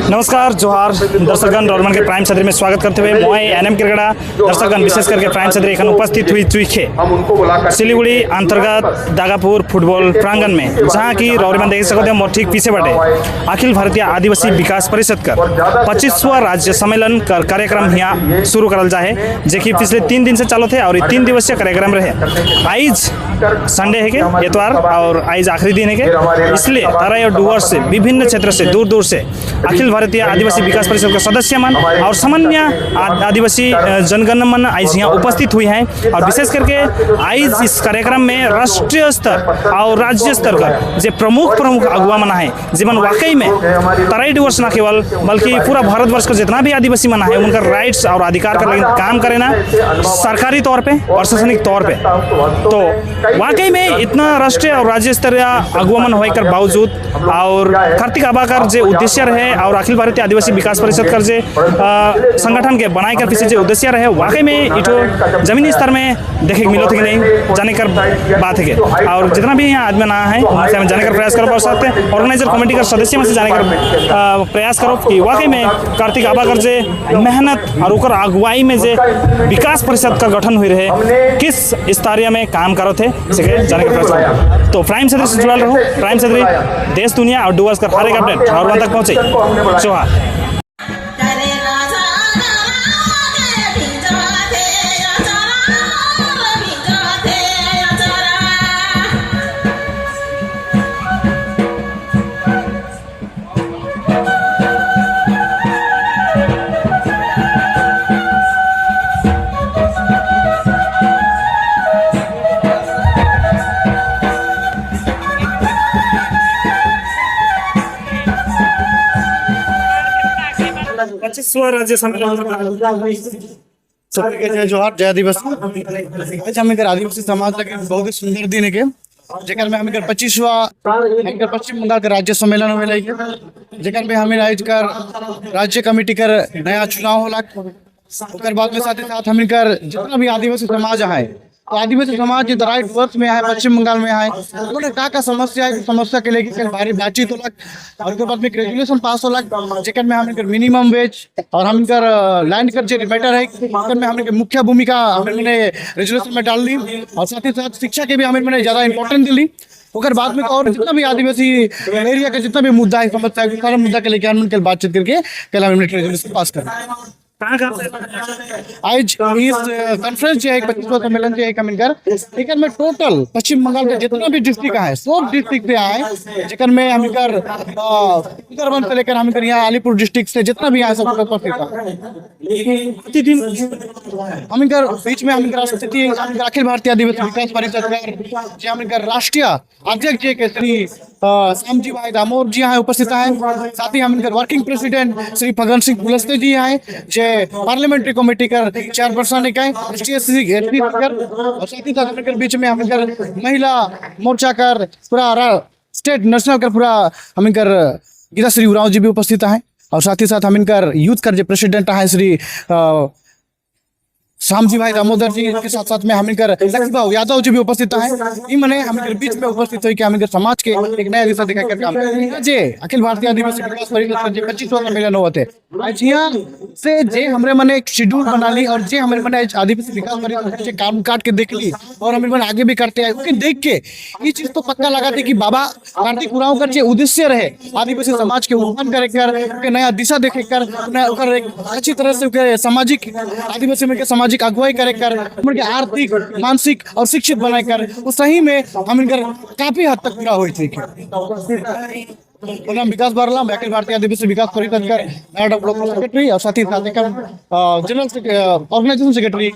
नमस्कार, जोहार दर्शकगण, रोलमन के प्राइम सदरी में स्वागत करते हुए मैं एनएम केरकेट्टा। दर्शकगण, विशेष करके प्राइम सदरी एखन उपस्थित हुई चुईखे हम उनको बुलाकर सिलीगुड़ी अंतर्गत डागापुर फुटबॉल प्रांगण में, जहाँ की रौरीमन देख सकते हो मोर ठीक पीछे बाटे अखिल भारतीय आदिवासी विकास परिषद कर 25वां राज्य सम्मेलन कर कार्यक्रम यहाँ शुरू करल जाए, जे कि पिछले 3 दिन से चालू थे और ये 3 दिवसीय कार्यक्रम रहे। आज संडे है के एतवार और आज आखिरी दिन है के, इसलिए तराई और डुअर्स से विभिन्न क्षेत्र से दूर दूर से अखिल भारतीय आदिवासी विकास परिषद के सदस्य मन और सामान्य आदिवासी जनगण मन आज यहाँ उपस्थित हुई हैं। और विशेष करके आज इस कार्यक्रम में राष्ट्रीय स्तर और राज्य स्तर का जो प्रमुख प्रमुख अगुआ मन है, जीवन वाकई में तराई डुअर्स न केवल बल्कि पूरा भारतवर्ष का जितना भी आदिवासी मन है उनका राइट्स और अधिकार का लेकिन काम करे ना सरकारी तौर पे, प्रशासनिक तौर पे, तो वाकई में इतना राष्ट्रीय और राज्य स्तरीय अगुआ मन होने के बावजूद और कार्तिक आबा कर जो उद्देश्य रहे और अखिल भारतीय आदिवासी विकास परिषद कर जे संगठन के बनाए कर पीछे जो उद्देश्य रहे वाकई में इटो जमीनी स्तर में देखे मिलो थे कि नहीं जाने कर बात है के। और जितना भी यहाँ आदमी ना है उनसे हम जाने कर प्रयास करो और साथ ऑर्गेनाइजर कमेटी का सदस्य में से जाने कर प्रयास करो कि वाकई में कार्तिक आबा कर जे मेहनत और उकर अगुवाई में जे विकास परिषद का गठन हुई रहे किस स्तरीय में काम करो थे जाने का प्रयास करो। तो प्राइम सदरी से जुड़ल रहो, प्राइम सदरी देश दुनिया और डुअर्स का हर एक अपडेट और वहाँ तक पहुँचे। जोहार। राज्य सम्मेलन सबके जय जोहार, जय आदिवासी। आज हम इधर आदिवासी समाज लगे बहुत ही सुंदर दिन है के, जेकर में हम इधर 25वां पश्चिम बंगाल के राज्य सम्मेलन होवे लगे, जेकर में हम आज कर राज्य कमेटी कर नया चुनाव होला। ओकर बाद में साथ ही साथ हम इनकर जितना भी आदिवासी समाज है, तो आदिवासी समाज जो तराई डुअर्स में है, पश्चिम बंगाल में है, उन्होंने का का समस्या है, समस्या के लेके भारी बातचीत होला और उसके बाद में एक रेजुलेशन पास होला, जेकर में हम इनकर मिनिमम वेज और हम इनकर लैंड कर जो मैटर है ओकर में हमने मुख्य भूमिका हमने रेजुलेशन में डाल दी और साथ ही साथ शिक्षा के भी हमने ज़्यादा इंपॉर्टेंट दिली। ओकर बाद में और जितना भी आदिवासी एरिया के जितना भी मुद्दा है, समस्या है, सारा मुद्दा के लेके हम बातचीत करके कल हमने रेजुलेशन पास कर। आज इस कॉन्फ्रेंस जो है 25वां सम्मेलन जो है कमिंगर एकर में टोटल पश्चिम बंगाल के जितना भी डिस्ट्रिक्ट है सब डिस्ट्रिक्ट से आए, जेकर में हमकर सुंदरबन से लेकर हमकर यहाँ अलीपुर डिस्ट्रिक्ट से जितना भी आए सब उपस्थित है। प्रतिदिन हमकर बीच में हमकर स्थिति हमकर अखिल भारतीय आदिवासी विकास परिषद कर जो हमकर राष्ट्रीय अध्यक्ष जी के श्री श्यामजी भाई दामोर जी यहाँ उपस्थित है। साथ ही हमकर वर्किंग प्रेसिडेंट श्री फगन सिंह कुलस्ते जी आए जे पार्लियामेंट्री कमेटी कर चेयरपर्सन है कर, और साथ ही साथ हमकर बीच में हमकर महिला मोर्चा कर पूरा स्टेट नेशनल कर पूरा हमकर गीता श्री उरांव जी भी उपस्थित हैं और साथ ही साथ हमकर यूथ कर जो प्रेसिडेंट है श्री श्यामजी भाई दामोदर जी के साथ साथ में हमकर लक्ष्मी भाऊ यादव जी भी उपस्थित हैं। ई मने हमकर बीच में उपस्थित हुई कि हमकर समाज के एक नया दिशा दिखा कर काम जे अखिल भारतीय आदिवासी विकास परिषद जे 25वां सम्मेलन होते आज यहाँ से जे हमरे मने एक शेड्यूल बना ली और जे हमरे मने आदिवासी विकास परिषद से काम काट के देख ली और हमरे मने आगे भी करते आए ओके देख के ये चीज तो पक्का लगा थे कि बाबा कार्तिक उरांव कर जे उद्देश्य रहे आदिवासी समाज के उत्थान करे कर नया दिशा देखे कर एक अच्छी तरह से सामाजिक आदिवासी में के सामाजिक अगुवाई करे कर उनके आर्थिक मानसिक और शिक्षित बनाए कर वो सही में हम इनकर काफी हद तक पूरा हुई थी। नाम विकास बारला, मैं अखिल भारतीय आदिवासी विकास परिषद का नया ब्लॉक सेक्रेटरी और साथ ही साथ जनरल ऑर्गेनाइजेशन सेक्रेटरी।